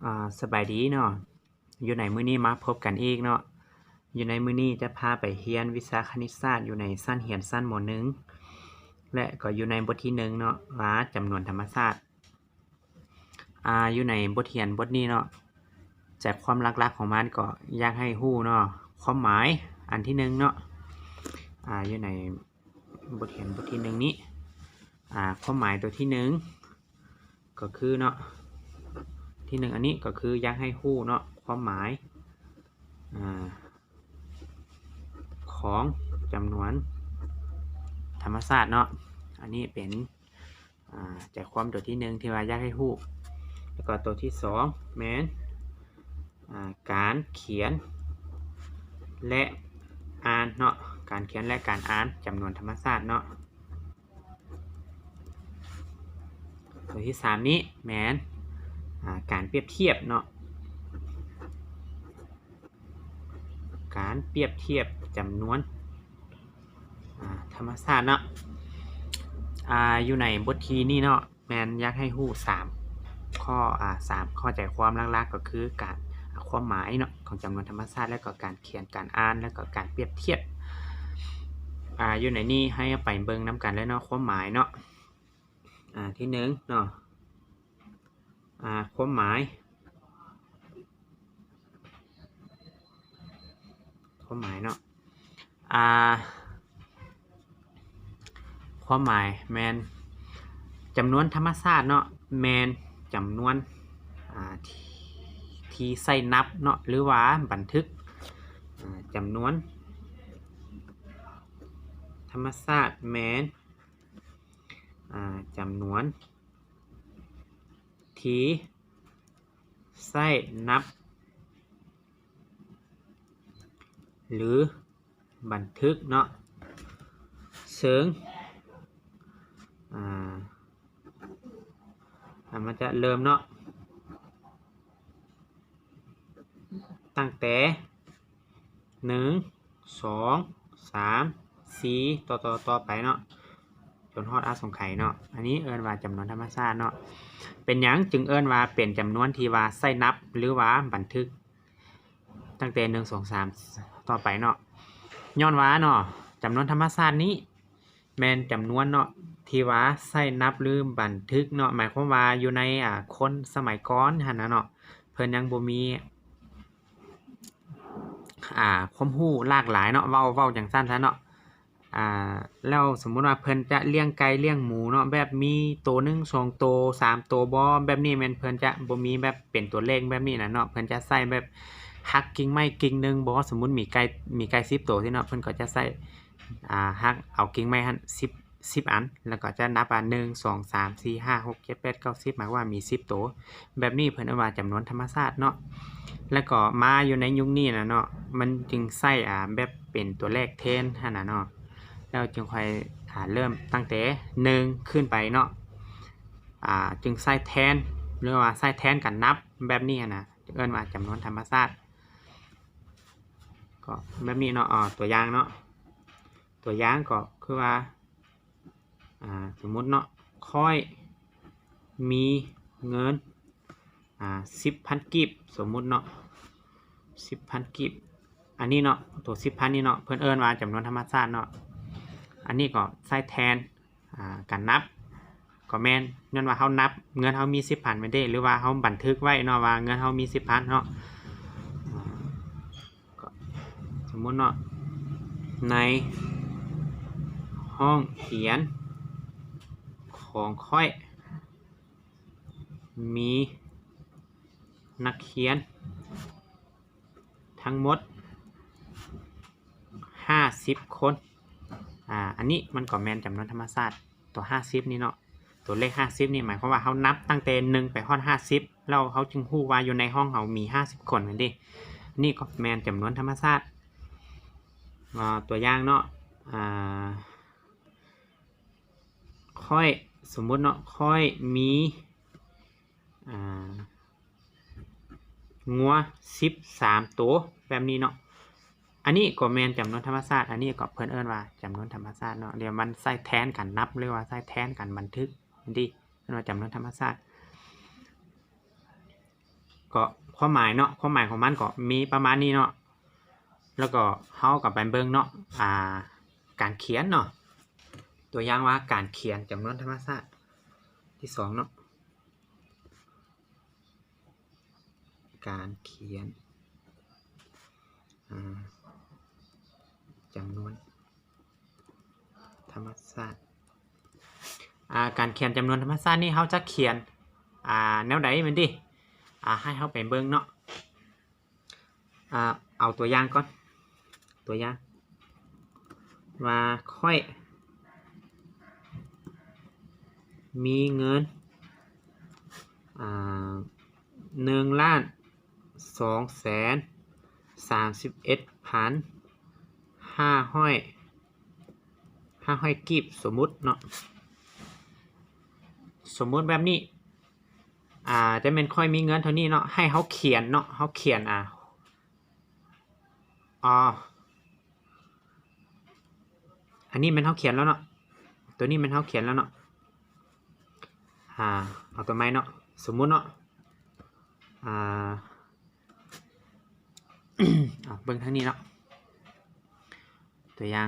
ອາ ສະບາຍດີເນາະ, ຢູ່ໃນມື້ນີ້ມາພົບກັນອີກເນາະ. ຢູ່ໃນມື້ນີ້ຈະພາໄປຮຽນວິຊາຄະນິດສາດຢູ່ໃນຊັ້ນຮຽນຊັ້ນ ມໍໜຶ່ງ ແລະ ກໍຢູ່ໃນບົດທີໜຶ່ງເນາະ ວ່າຈຳນວນທຳມະຊາດ. ອາ ຢູ່ໃນບົດຮຽນບົດນີ້ເນາະ ໃຈຄວາມຫຼັກໆຂອງມັນກໍຢາກໃຫ້ຮູ້ເນາະ ຄວາມໝາຍອັນທີໜຶ່ງເນາະ. ອາ ຢູ່ໃນບົດຮຽນບົດທີໜຶ່ງນີ້ ອາ ຄວາມໝາຍຕົວທີໜຶ່ງ ກໍຄືເນາະ ທີໜຶ່ງອັນນີ້ກໍຄືຢາກໃຫ້ຮູ້ເນາະ ຄວາມໝາຍ ອາ ຂອງຈຳນວນທຳມະຊາດເນາະ. ອັນນີ້ເປັນ ອາ ໃຈຄວາມຕົວທີໜຶ່ງທີ່ວ່າຢາກໃຫ້ຮູ້. ແລ້ວກໍຕົວທີສອງແມ່ນ ອາ ການຂຽນ ແລະ ອ່ານເນາະ, ການຂຽນ ແລະ ການອ່ານຈຳນວນທຳມະຊາດເນາະ. ຕົວທີສາມນີ້ແມ່ນ ອາ ການປຽບທຽບເນາະ, ການປຽບທຽບຈຳນວນ ອາ ທຳມະຊາດເນາະ. ອາ ຢູ່ໃນບົດທີນີ້ເນາະ ແມ່ນຢາກໃຫ້ຮູ້ສາມຂໍ້ ອາ ສາມຂໍ້ໃຈຄວາມຫຼັກໆ ກໍຄືການ ອາ ຄວາມໝາຍເນາະ ຂອງຈຳນວນທຳມະຊາດ ແລ້ວກໍການຂຽນ ການອ່ານ ແລ້ວກໍການປຽບທຽບ. ອາ ຢູ່ໃນນີ້ໃຫ້ເຮົາໄປເບິ່ງນຳກັນເລີຍເນາະ ຄວາມໝາຍເນາະ. ອາ ທີໜຶ່ງເນາະ ອາ ຄວາມໝາຍ ຄວາມໝາຍເນາະ ອາ ຄວາມໝາຍແມ່ນຈຳນວນທຳມະຊາດເນາະ ແມ່ນຈຳນວນ ອາ ທີ່ ທີ່ໃຊ້ນັບເນາະ ຫຼືວ່າບັນທຶກ. ອາ ຈຳນວນທຳມະຊາດແມ່ນ ອາ ຈຳນວນທີ່ໃຊ້ນັບ ຫຼື ບັນທຶກເນາະ ເຊິ່ງ ອາ ອາ ມັນຈະເລີ່ມເນາະ ຕັ້ງແຕ່ ໜຶ່ງ ສອງ ສາມ ສີ່ ຕໍ່ ຕໍ່ ຕໍ່ໄປເນາະ ຈົນຮອດອະສົງໄຂເນາະ. ອັນນີ້ເອີ້ນວ່າຈຳນວນທຳມະຊາດເນາະ. ເປັນຫຍັງຈຶ່ງເອີ້ນວ່າເປັນຈຳນວນທີ່ວ່າໃຊ້ນັບ ຫຼືວ່າບັນທຶກ ຕັ້ງແຕ່ ໜຶ່ງ ສອງ ສາມ ຕໍ່ໄປເນາະ? ຍ້ອນວ່າເນາະ ຈຳນວນທຳມະຊາດນີ້ ແມ່ນຈຳນວນເນາະ ທີ່ວ່າໃຊ້ນັບ ຫຼື ບັນທຶກເນາະ, ໝາຍຄວາມວ່າຢູ່ໃນ ອາ ຄົນສະໄໝກ່ອນຫັ້ນນະເນາະ ເພິ່ນຍັງບໍ່ມີ ອາ ຄວາມຮູ້ຫຼາກຫຼາຍເນາະ ເວົ້າ ເວົ້າຈັ່ງຊັ້ນຊະເນາະ. ອາ ແລ້ວສົມມຸດວ່າເພິ່ນຈະລ້ຽງໄກ່ລ້ຽງໝູເນາະ ແບບມີໂຕໜຶ່ງ ສອງໂຕ ສາມໂຕບໍ່ ແບບນີ້ແມ່ນເພິ່ນຈະບໍ່ມີແບບເປັນຕົວເລກແບບນີ້ນະເນາະ, ເພິ່ນຈະໃຊ້ແບບຫັກກິ່ງໄມ້ກິ່ງໜຶ່ງບໍ່ ສົມມຸດມີໄກ່ ມີໄກ່ສິບໂຕຊີ້ເນາະ ເພິ່ນກໍຈະໃຊ້ ອາ ຫັກເອົາກິ່ງໄມ້ຫັ້ນສິບ ສິບອັນ ແລ້ວກໍຈະນັບວ່າ ໜຶ່ງ ສອງ ສາມ ສີ່ ຫ້າ ຫົກ ເຈັດ ແປດ ເກົ້າ ສິບ ໝາຍຄວາມວ່າມີສິບໂຕ. ແບບນີ້ເພິ່ນເອີ້ນວ່າຈຳນວນທຳມະຊາດເນາະ. ແລ້ວກໍມາຢູ່ໃນຍຸກນີ້ນະເນາະ ມັນຈຶ່ງໃຊ້ ອາ ແບບເປັນຕົວແລກແທນຫັ້ນນະເນາະ, ແລ້ວຈຶ່ງຄ່ອຍ ອາ ເລີ່ມຕັ້ງແຕ່ໜຶ່ງຂຶ້ນໄປເນາະ ອາ ຈຶ່ງໃຊ້ແທນ ຫຼືວ່າໃຊ້ແທນການນັບແບບນີ້ຫັ້ນນະ ເອີ້ນວ່າຈຳນວນທຳມະຊາດ. ກໍແບບນີ້ເນາະ ອາ ຕົວຢ່າງເນາະ ຕົວຢ່າງກໍຄືວ່າ ອາ ສົມມຸດເນາະ ຂ້ອຍມີເງິນ ອາ ສິບພັນກີບ ສົມມຸດເນາະ ສິບພັນກີບ. ອັນນີ້ເນາະ ໂຕສິບພັນນີ້ເນາະ ເພິ່ນເອີ້ນວ່າຈຳນວນທຳມະຊາດເນາະ. ອັນນີ້ກໍໃຊ້ແທນ ອາ ການນັບ ກໍແມ່ນ ຍ້ອນວ່າເຮົານັບເງິນເຮົາມີສິບພັນແມ່ນເດ້ ຫຼືວ່າເຮົາບັນທຶກໄວ້ເນາະວ່າເງິນເຮົາມີສິບພັນເນາະ. ກໍສົມມຸດເນາະ ໃນຫ້ອງຮຽນຂອງຂ້ອຍມີນັກຮຽນທັງໝົດຫ້າສິບຄົນ. ອາ ອັນນີ້ມັນກໍແມ່ນຈຳນວນທຳມະຊາດ ຕົວຫ້າສິບນີ້ເນາະ, ຕົວເລກຫ້າສິບນີ້ໝາຍຄວາມວ່າເຮົານັບຕັ້ງແຕ່ໜຶ່ງໄປຮອດຫ້າສິບ ແລ້ວເຮົາຈຶ່ງຮູ້ວ່າຢູ່ໃນຫ້ອງເຮົາມີຫ້າສິບຄົນແມ່ນເດ້. ນີ້ກໍແມ່ນຈຳນວນທຳມະຊາດ. ອາ ຕົວຢ່າງເນາະ ອາ ຂ້ອຍ ສົມມຸດເນາະ ຂ້ອຍມີ ອາ ງົວສິບສາມໂຕ ແບບນີ້ເນາະ. ອັນນີ້ກໍແມ່ນຈຳນວນທຳມະຊາດ, ອັນນີ້ກໍເພິ່ນເອີ້ນວ່າຈຳນວນທຳມະຊາດເນາະ. ດຽວມັນໃຊ້ແທນການນັບ ຫຼືວ່າໃຊ້ແທນການບັນທຶກ ເປັນທີ່ເອີ້ນວ່າຈຳນວນທຳມະຊາດ. ກໍຄວາມໝາຍເນາະ ຄວາມໝາຍຂອງມັນກໍມີປະມານນີ້ເນາະ. ແລ້ວກໍເຮົາກໍໄປເບິ່ງເນາະ ອ່າ ການຂຽນເນາະ ຕົວຢ່າງວ່າການຂຽນຈຳນວນທຳມະຊາດທີສອງເນາະ ການຂຽນ ອ່າ ຈຳນວນທຳມະຊາດ ອ່າ ການຂຽນຈຳນວນທຳມະຊາດນີ້ ເຮົາຈະຂຽນ ອ່າ ແນວໃດແມ່ນຕິ? ອ່າ ໃຫ້ເຮົາໄປເບິ່ງເນາະ ອ່າ ເອົາຕົວຢ່າງກ່ອນ ຕົວຢ່າງວ່າຂ້ອຍມີເງິນ ອ່າ ໜຶ່ງລ້ານສອງແສນສາມສິບເອັດພັນຫ້າຮ້ອຍ ຫ້າຮ້ອຍກີບ ສົມມຸດເນາະ ສົມມຸດແບບນີ້ ອ່າ ຈະແມ່ນຂ້ອຍມີເງິນເທົ່ານີ້ເນາະ ໃຫ້ເຮົາຂຽນເນາະ ເຮົາຂຽນ ອ່າ ອໍ ອັນນີ້ແມ່ນເຮົາຂຽນແລ້ວເນາະ ຕົວນີ້ແມ່ນເຮົາຂຽນແລ້ວເນາະ ອ່າ ເອົາຕົວໃໝ່ເນາະ ສົມມຸດເນາະ ອ່າ ເອົາເບິ່ງທາງນີ້ເນາະ ຕົວຢ່າງ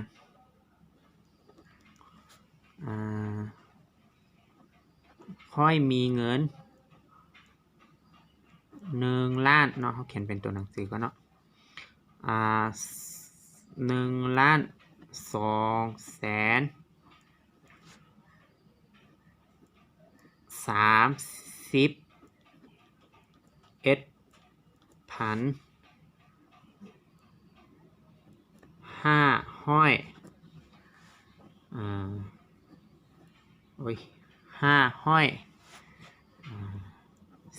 ອ່າ ຂ້ອຍມີເງິນໜຶ່ງລ້ານເນາະ ເຮົາຂຽນເປັນຕົວໜັງສືກ່ອນເນາະ ອ່າ ໜຶ່ງລ້ານສອງແສນສາມສິບເອັດພັນຫ້າຮ້ອຍ ອ່າ ໂອ້ຍ ຫ້າຮ້ອຍ ອ່າ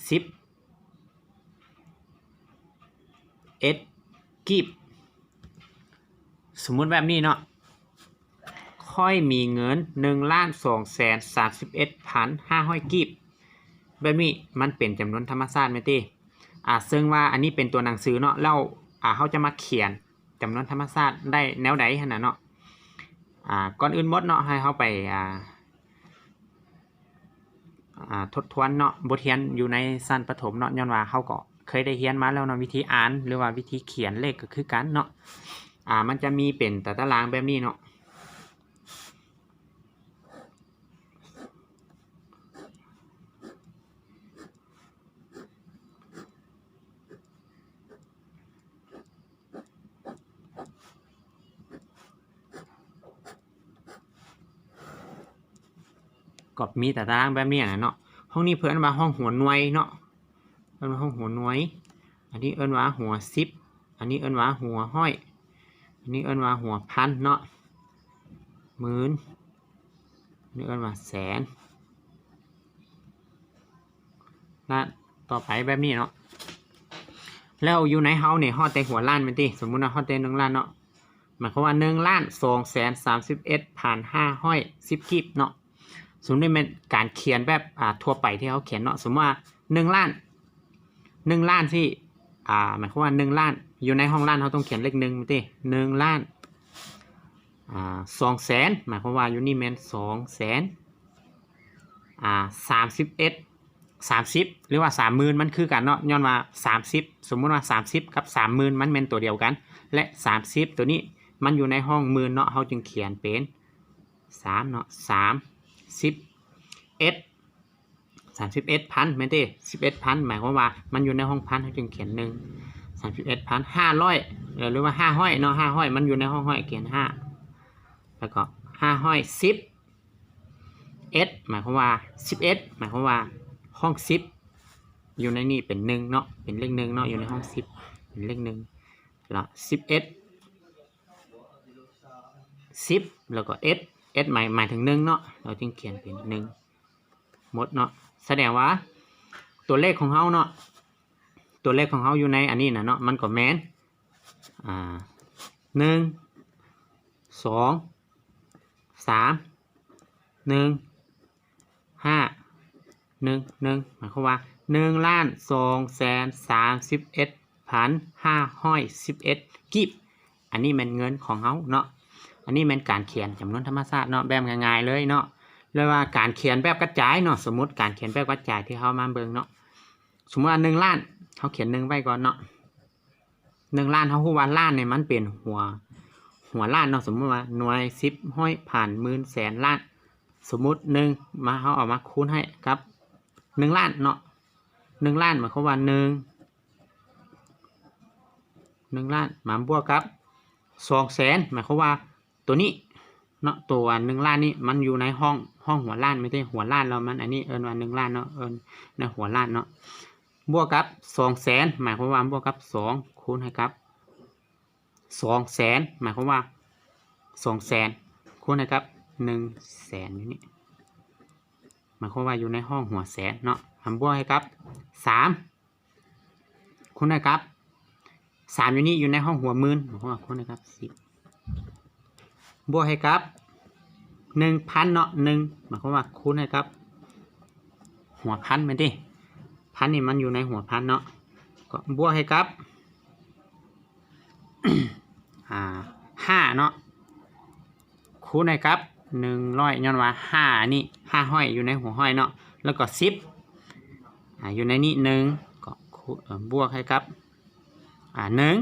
ສິບເອັດກີບ ສົມມຸດແບບນີ້ເນາະ ຂ້ອຍມີເງິນໜຶ່ງລ້ານສອງແສນສາມສິບເອັດພັນຫ້າຮ້ອຍກີບ ແບບນີ້ມັນເປັນຈຳນວນທຳມະຊາດແມ່ນຕິ? ອ່າ ເຊິ່ງວ່າອັນນີ້ເປັນຕົວໜັງສືເນາະ ແລ້ວ ອ່າ ເຮົາຈະມາຂຽນຈຳນວນທຳມະຊາດໄດ້ແນວໃດຫັ້ນນະເນາະ ອ່າ ກ່ອນອື່ນໝົດເນາະ ໃຫ້ເຮົາໄປ ອ່າ ອ່າ ທົບທວນເນາະ ບົດຮຽນຢູ່ໃນຊັ້ນປະຖົມເນາະ ຍ້ອນວ່າເຮົາກໍເຄີຍໄດ້ຮຽນມາແລ້ວເນາະ ວິທີອ່ານ ຫຼືວ່າວິທີຂຽນເລກກໍຄືກັນເນາະ ອ່າ ມັນຈະມີເປັນຕາຕະລາງແບບນີ້ເນາະ ກໍມີຕາຕະລາງແບບນີ້ນະເນາະ ຫ້ອງນີ້ເພິ່ນເອີ້ນວ່າຫ້ອງຫົວໜ່ວຍເນາະ ເອີ້ນວ່າຫ້ອງຫົວໜ່ວຍ ອັນນີ້ເອີ້ນວ່າຫົວສິບ ອັນນີ້ເອີ້ນວ່າຫົວຮ້ອຍ ອັນນີ້ເອີ້ນວ່າຫົວພັນເນາະ ໝື່ນ ອັນນີ້ເອີ້ນວ່າແສນ ແລະ ຕໍ່ໄປແບບນີ້ເນາະ ແລ້ວຢູ່ໃນເຮົານີ້ຮອດແຕ່ຫົວລ້ານແມ່ນຕິ? ສົມມຸດວ່າຮອດແຕ່ໜຶ່ງລ້ານເນາະ ໝາຍຄວາມວ່າໜຶ່ງລ້ານສອງແສນສາມສິບເອັດພັນຫ້າຮ້ອຍສິບກີບເນາະ ສົມມຸດແມ່ນການຂຽນແບບ ອ່າ ທົ່ວໄປທີ່ເຮົາຂຽນເນາະ ສົມມຸດວ່າໜຶ່ງລ້ານ ໜຶ່ງລ້ານທີ່ ອ່າ ໝາຍຄວາມວ່າໜຶ່ງລ້ານ ຢູ່ໃນຫ້ອງລ້ານເຮົາຕ້ອງຂຽນເລກໜຶ່ງແມ່ນຕິ? ໜຶ່ງລ້ານ ອ່າ ສອງແສນ ໝາຍຄວາມວ່າຢູ່ນີ້ແມ່ນສອງແສນ ອ່າ ສາມສິບເອັດ ສາມສິບ ຫຼືວ່າສາມໝື່ນ ມັນຄືກັນເນາະ ຍ້ອນວ່າສາມສິບ ສົມມຸດວ່າສາມສິບກັບສາມໝື່ນ ມັນແມ່ນຕົວດຽວກັນ ແລະ ສາມສິບ ຕົວນີ້ມັນຢູ່ໃນຫ້ອງໝື່ນເນາະ ເຮົາຈຶ່ງຂຽນເປັນສາມເນາະ ສາມສິບເອັດ ສາມສິບເອັດພັນ ແມ່ນຕິ? ສິບເອັດພັນ ໝາຍຄວາມວ່າມັນຢູ່ໃນຫ້ອງພັນ ເຮົາຈຶ່ງຂຽນໜຶ່ງ ສາມສິບເອັດພັນຫ້າຮ້ອຍ ຫຼືວ່າຫ້າຮ້ອຍເນາະ ຫ້າຮ້ອຍ ມັນຢູ່ໃນຫ້ອງຮ້ອຍ ຂຽນຫ້າ ແລ້ວກໍຫ້າຮ້ອຍສິບເອັດ ໝາຍຄວາມວ່າສິບເອັດ ໝາຍຄວາມວ່າຫ້ອງສິບ ຢູ່ໃນນີ້ເປັນໜຶ່ງເນາະ ເປັນເລກໜຶ່ງເນາະ ຢູ່ໃນຫ້ອງສິບເປັນເລກໜຶ່ງ ແລ້ວສິບເອັດ ສິບ ແລ້ວກໍເອັດ ເອັດ ໝາຍ ໝາຍເຖິງໜຶ່ງເນາະ ເຮົາຈຶ່ງຂຽນເປັນໜຶ່ງໝົດເນາະ ສະແດງວ່າຕົວເລກຂອງເຮົາເນາະ ຕົວເລກຂອງເຮົາຢູ່ໃນອັນນີ້ນະເນາະ ມັນກໍແມ່ນ ອ່າ ໜຶ່ງ ສອງ ສາມ ໜຶ່ງ ຫ້າ ໜຶ່ງ ໜຶ່ງ ໝາຍຄວາມວ່າໜຶ່ງລ້ານສອງແສນສາມສິບເອັດພັນຫ້າຮ້ອຍສິບເອັດກີບ ອັນນີ້ແມ່ນເງິນຂອງເຮົາເນາະ ອັນນີ້ແມ່ນການຂຽນຈຳນວນທຳມະຊາດເນາະ ແບບງ່າຍໆເລີຍເນາະ ຫຼືວ່າການຂຽນແບບກະຈາຍເນາະ ສົມມຸດການຂຽນແບບກະຈາຍທີ່ເຮົາມາເບິ່ງເນາະ ສົມມຸດວ່າໜຶ່ງລ້ານ ເຮົາຂຽນໜຶ່ງໄວ້ກ່ອນເນາະ. ໜຶ່ງລ້ານ ເຮົາຮູ້ວ່າລ້ານນີ້ມັນເປັນຫົວ ຫົວລ້ານເນາະ. ສົມມຸດວ່າໜ່ວຍ ສິບ ຮ້ອຍ ພັນ ໝື່ນ ແສນ ລ້ານ. ສົມມຸດໜຶ່ງ ມາ ເຮົາເອົາມາຄູນໃຫ້ກັບໜຶ່ງລ້ານເນາະ. ໜຶ່ງລ້ານໝາຍຄວາມວ່າໜຶ່ງ ໜຶ່ງລ້ານ ມາບວກກັບສອງແສນ ໝາຍຄວາມວ່າ ໂຕນີ້ເນາະ ໂຕອັນໜຶ່ງລ້ານນີ້ ມັນຢູ່ໃນຫ້ອງ ຫ້ອງຫົວລ້ານ ແມ່ນຕິ ຫົວລ້ານ ແລ້ວມັນ ອັນນີ້ເອີ້ນວ່າໜຶ່ງລ້ານເນາະ ເອີ້ນໃນຫົວລ້ານເນາະ ບວກກັບສອງແສນ ໝາຍຄວາມວ່າບວກກັບສອງ ຄູນໃຫ້ກັບສອງແສນ ໝາຍຄວາມວ່າສອງແສນ ຄູນໃຫ້ກັບໜຶ່ງແສນ ຢູ່ນີ້ ໝາຍຄວາມວ່າຢູ່ໃນຫ້ອງຫົວແສນເນາະ ມາບວກໃຫ້ກັບສາມ ຄູນໃຫ້ກັບສາມ ຢູ່ນີ້ ຢູ່ໃນຫ້ອງຫົວໝື່ນ ໝາຍຄວາມວ່າຄູນໃຫ້ກັບສິບ ບວກໃຫ້ກັບໜຶ່ງພັນເນາະ ໜຶ່ງ ໝາຍຄວາມວ່າຄູນໃຫ້ກັບຫົວພັນ ແມ່ນຕິ ພັນນີ້ມັນຢູ່ໃນຫົວພັນເນາະ ກໍບວກໃຫ້ກັບ ອ່າ ຫ້າເນາະ ຄູນໃຫ້ກັບໜຶ່ງຮ້ອຍ ຍ້ອນວ່າຫ້ານີ້ ຫ້າຮ້ອຍ ຢູ່ໃນຫົວຮ້ອຍເນາະ ແລ້ວກໍສິບ ອ່າ ຢູ່ໃນນີ້ໜຶ່ງ ກໍຄູນ ເອີ ບວກໃຫ້ກັບ ອ່າ ໜຶ່ງ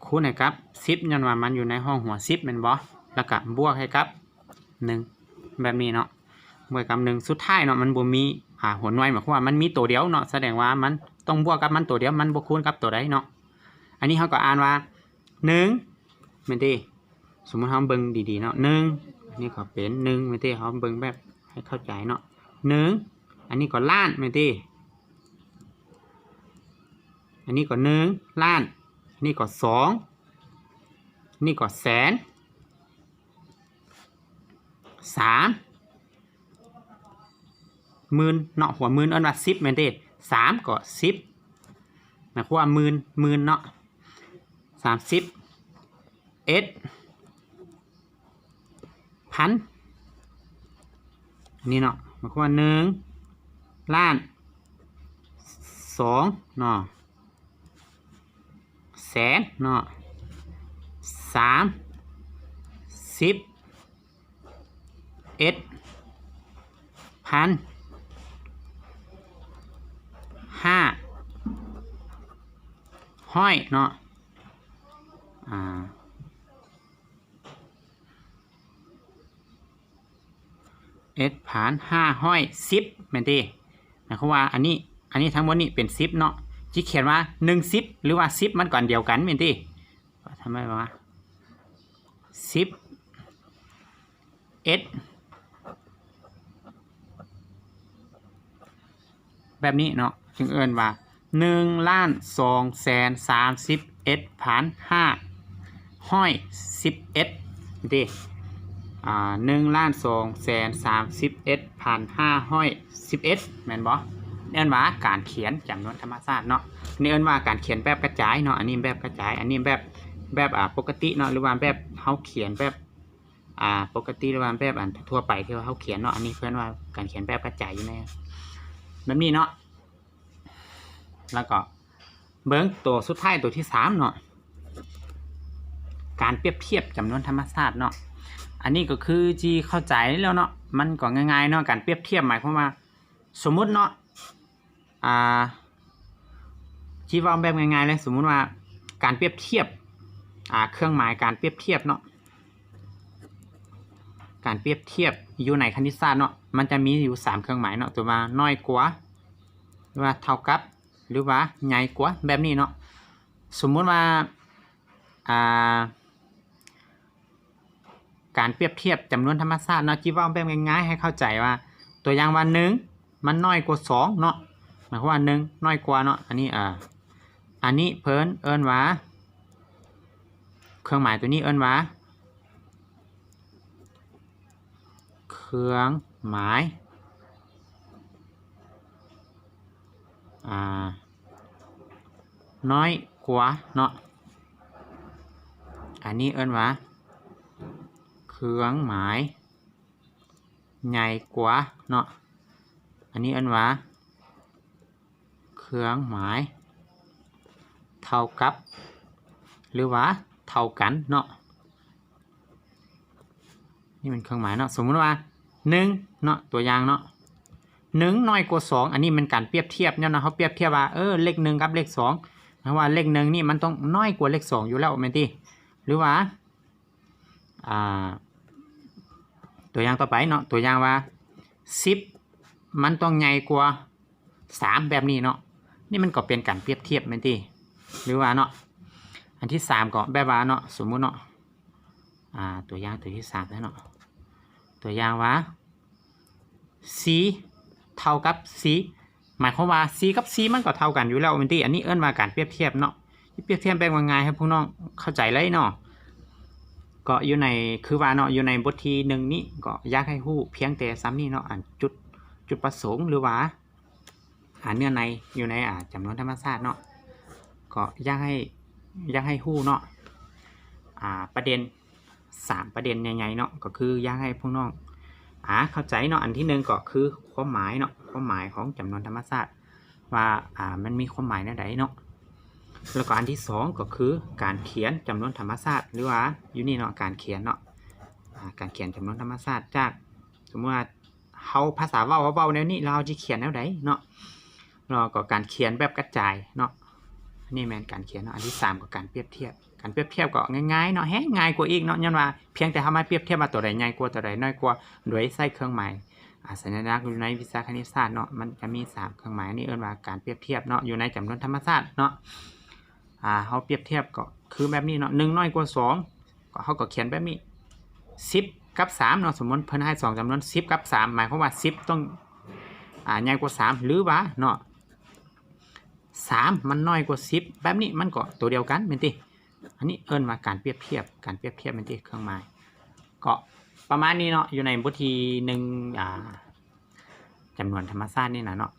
ຄູນໃຫ້ກັບສິບ ຍ້ອນວ່າມັນຢູ່ໃນຫ້ອງຫົວສິບແມ່ນບໍ່ ແລ້ວກໍບວກໃຫ້ກັບໜຶ່ງ ແບບນີ້ເນາະ ບວກກັບໜຶ່ງ ສຸດທ້າຍເນາະ ມັນບໍ່ມີ ອ່າ ຫົວໜ່ວຍ ໝາຍຄວາມວ່າມັນມີໂຕດຽວເນາະ ສະແດງວ່າມັນຕ້ອງບວກກັບມັນໂຕດຽວ ມັນບໍ່ຄູນກັບໂຕໃດເນາະ. ອັນນີ້ເຮົາກໍອ່ານວ່າໜຶ່ງ ແມ່ນຕິ ສົມມຸດເຮົາເບິ່ງດີໆເນາະ ໜຶ່ງ ອັນນີ້ກໍເປັນໜຶ່ງ ແມ່ນຕິ ເຮົາເບິ່ງແບບໃຫ້ເຂົ້າໃຈເນາະ ໜຶ່ງ ອັນນີ້ກໍລ້ານ ແມ່ນຕິ ອັນນີ້ກໍໜຶ່ງລ້ານ ອັນນີ້ກໍສອງ ນີ້ກໍແສນ ສາມ ໝື່ນເນາະ ຫົວໝື່ນເອີ້ນວ່າສິບ ແມ່ນຕິ ສາມ ກໍສິບ ໝາຍຄວາມວ່າໝື່ນ ໝື່ນເນາະ ສາມສິບເອັດ ພັນ ນີ້ເນາະ ໝາຍຄວາມວ່າໜຶ່ງລ້ານ ສອງເນາະ ແສນເນາະ ສາມສິບເອັດພັນຫ້າຮ້ອຍເນາະ ອ່າ ເອັດພັນຫ້າຮ້ອຍສິບ ແມ່ນຕິ ໝາຍຄວາມວ່າອັນນີ້ ອັນນີ້ທັງໝົດນີ້ເປັນສິບເນາະ ຊິຂຽນວ່າໜຶ່ງສິບ ຫຼືວ່າສິບ ມັນກໍອັນດຽວກັນແມ່ນຕິ ທຳໄມວ່າສິບເອັດ ແບບນີ້ເນາະ ຈຶ່ງເອີ້ນວ່າ ໜຶ່ງລ້ານສອງແສນສາມສິບເອັດພັນຫ້າຮ້ອຍສິບເອັດເດ້ ອ່າ ໜຶ່ງລ້ານສອງແສນສາມສິບເອັດພັນຫ້າຮ້ອຍສິບເອັດ ແມ່ນບໍ່? ເອີ້ນວ່າການຂຽນຈຳນວນທຳມະຊາດເນາະ ນີ້ເອີ້ນວ່າການຂຽນແບບກະຈາຍເນາະ ອັນນີ້ແບບກະຈາຍ ອັນນີ້ແບບ ແບບ ອ່າ ປົກກະຕິເນາະ ຫຼືວ່າແບບເຮົາຂຽນແບບ ອ່າ ປົກກະຕິ ຫຼືວ່າແບບອັນທົ່ວໄປທີ່ວ່າເຮົາຂຽນເນາະ ອັນນີ້ເອີ້ນວ່າການຂຽນແບບກະຈາຍຢູ່ໃນ ແບບນີ້ເນາະ ແລ້ວກໍເບິ່ງໂຕສຸດທ້າຍ ໂຕທີສາມເນາະ ການປຽບທຽບຈຳນວນທຳມະຊາດເນາະ ອັນນີ້ກໍຄືທີ່ເຂົ້າໃຈແລ້ວເນາະ ມັນກໍງ່າຍໆເນາະ ການປຽບທຽບໝາຍຄວາມວ່າ ສົມມຸດເນາະ ອ່າ ທີ່ເວົ້າແບບງ່າຍໆເລີຍ ສົມມຸດວ່າການປຽບທຽບ ອ່າ ເຄື່ອງໝາຍການປຽບທຽບເນາະ ການປຽບທຽບຢູ່ໃນຄະນິດສາດເນາະ ມັນຈະມີຢູ່ສາມເຄື່ອງໝາຍເນາະ ຕົວວ່ານ້ອຍກວ່າ ຫຼືວ່າເທົ່າກັບ ຫຼືວ່າໃຫຍ່ກວ່າ ແບບນີ້ເນາະ ສົມມຸດວ່າ ອ່າ ການປຽບທຽບຈຳນວນທຳມະຊາດເນາະ ຈິເວົ້າແບບງ່າຍໆໃຫ້ເຂົ້າໃຈວ່າ ຕົວຢ່າງວ່າໜຶ່ງ ມັນນ້ອຍກວ່າສອງເນາະ ໝາຍຄວາມວ່າໜຶ່ງນ້ອຍກວ່າເນາະ ອັນນີ້ ເອີ ອັນນີ້ເພິ່ນເອີ້ນວ່າ ເຄື່ອງໝາຍຕົວນີ້ເອີ້ນວ່າ ເຄື່ອງໝາຍ ອ່າ ນ້ອຍກວ່າເນາະ ອັນນີ້ເອີ້ນວ່າ ເຄື່ອງໝາຍໃຫຍ່ກວ່າເນາະ ອັນນີ້ເອີ້ນວ່າ ເຄື່ອງໝາຍເທົ່າກັບ ຫຼືວ່າເທົ່າກັນເນາະ ນີ້ເປັນເຄື່ອງໝາຍເນາະ ສົມມຸດວ່າໜຶ່ງເນາະ ຕົວຢ່າງເນາະ ໜຶ່ງນ້ອຍກວ່າສອງ ອັນນີ້ແມ່ນການປຽບທຽບເນາະ ເຮົາປຽບທຽບວ່າ ເອີ ເລກໜຶ່ງກັບເລກສອງ ເຮົາວ່າເລກໜຶ່ງນີ້ມັນຕ້ອງນ້ອຍກວ່າເລກສອງຢູ່ແລ້ວແມ່ນຕິ ຫຼືວ່າ ອ່າ ຕົວຢ່າງຕໍ່ໄປເນາະ ຕົວຢ່າງວ່າ ສິບ ມັນຕ້ອງໃຫຍ່ກວ່າສາມ ແບບນີ້ເນາະ ນີ້ມັນກໍເປັນການປຽບທຽບແມ່ນຕິ ຫຼືວ່າເນາະ ອັນທີສາມກໍແບບວ່າເນາະ ສົມມຸດເນາະ ອ່າ ຕົວຢ່າງຕົວທີສາມເນາະ ຕົວຢ່າງວ່າ ສີ່ ເທົ່າກັບສີ່ ໝາຍຄວາມວ່າ ສີ່ ກັບ ສີ່ ມັນກໍເທົ່າກັນຢູ່ແລ້ວແມ່ນຕິ ອັນນີ້ເອີ້ນວ່າການປຽບທຽບເນາະ ປຽບທຽບແບບງ່າຍໆ ໃຫ້ພວກນ້ອງເຂົ້າໃຈເລີຍເນາະ ກໍຢູ່ໃນ ຄືວ່າເນາະ ຢູ່ໃນບົດທີໜຶ່ງນີ້ ກໍຢາກໃຫ້ຮູ້ພຽງແຕ່ສ່ຳນີ້ເນາະ ອັນຈຸດ ຈຸດປະສົງ ຫຼືວ່າ ອ່າ ເນື້ອໃນຢູ່ໃນ ອ່າ ຈຳນວນທຳມະຊາດເນາະ ກໍຢາກໃຫ້ ຢາກໃຫ້ຮູ້ເນາະ ອ່າ ປະເດັນ ສາມປະເດັນໃຫຍ່ໆເນາະ ກໍຄືຢາກໃຫ້ພວກນ້ອງ ອ່າ ເຂົ້າໃຈເນາະ ອັນທີໜຶ່ງກໍຄືຄວາມໝາຍເນາະ ຄວາມໝາຍຂອງຈຳນວນທຳມະຊາດ ວ່າ ອ່າ ມັນມີຄວາມໝາຍແນວໃດເນາະ ແລ້ວກໍອັນທີສອງກໍຄືການຂຽນຈຳນວນທຳມະຊາດ ຫຼືວ່າຢູ່ນີ້ເນາະ ການຂຽນເນາະ ອ່າ ການຂຽນຈຳນວນທຳມະຊາດ ຈາກ ສົມມຸດວ່າ ເຮົາ ພາສາເວົ້າ ເຮົາເວົ້າແນວນີ້ ແລ້ວເຮົາຊິຂຽນແນວໃດເນາະ ແລ້ວກໍການຂຽນແບບກະຈາຍເນາະ ອັນນີ້ແມ່ນການຂຽນເນາະ ອັນທີສາມກໍການປຽບທຽບ ການປຽບທຽບກໍງ່າຍໆເນາະ ແຮງງ່າຍກວ່າອີກເນາະ ຍ້ອນວ່າພຽງແຕ່ເຮົາມາປຽບທຽບວ່າຕົວໃດໃຫຍ່ກວ່າ ຕົວໃດນ້ອຍກວ່າ ໂດຍໃຊ້ເຄື່ອງໝາຍ ອາ ສັນຍາລັກຢູ່ໃນວິຊາຄະນິດສາດເນາະ ມັນຈະມີສາມເຄື່ອງໝາຍ ອັນນີ້ເອີ້ນວ່າການປຽບທຽບເນາະ ຢູ່ໃນຈຳນວນທຳມະຊາດເນາະ ອາ ເຮົາປຽບທຽບກໍຄືແບບນີ້ເນາະ ໜຶ່ງນ້ອຍກວ່າສອງ ກໍເຮົາກໍຂຽນແບບນີ້ ສິບກັບສາມເນາະ ສົມມຸດເພິ່ນໃຫ້ສອງຈຳນວນ ສິບກັບສາມ ໝາຍຄວາມວ່າສິບຕ້ອງ ອ່າ ໃຫຍ່ກວ່າສາມ ຫຼືວ່າເນາະ ສາມມັນນ້ອຍກວ່າສິບ ແບບນີ້ມັນກໍຕົວດຽວກັນແມ່ນຕິ ອັນນີ້ເອີ້ນວ່າການປຽບທຽບ ການປຽບທຽບແມ່ນຕິ ເຄື່ອງໝາຍ ກໍປະມານນີ້ເນາະ ຢູ່ໃນບົດທີໜຶ່ງ ອ່າ ຈຳນວນທຳມະຊາດນີ້ນະເນາະ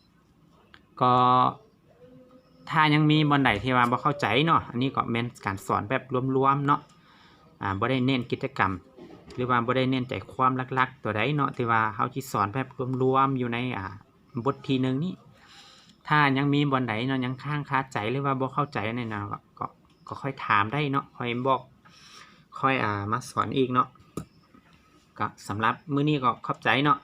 ກໍຖ້າຍັງມີບ່ອນໃດທີ່ວ່າບໍ່ເຂົ້າໃຈເນາະ ອັນນີ້ກໍແມ່ນການສອນແບບລວມໆເນາະ ອ່າ ບໍ່ໄດ້ເນັ້ນກິດຈະກຳ ຫຼືວ່າບໍ່ໄດ້ເນັ້ນໃຈຄວາມຫຼັກໆຕົວໃດເນາະ ທີ່ວ່າເຮົາຊິສອນແບບລວມໆຢູ່ໃນ ອ່າ ບົດທີໜຶ່ງນີ້ ຖ້າຍັງມີບ່ອນໃດເນາະ ຍັງຄ້າງຄາໃຈ ຫຼືວ່າບໍ່ເຂົ້າໃຈອັນໃດເນາະ ກໍ ກໍ ກໍຄ່ອຍຖາມໄດ້ເນາະ ຄ່ອຍບອກ ຄ່ອຍ ອ່າ ມາສອນອີກເນາະ ກໍສຳລັບມື້ນີ້ກໍຂອບໃຈເນາະ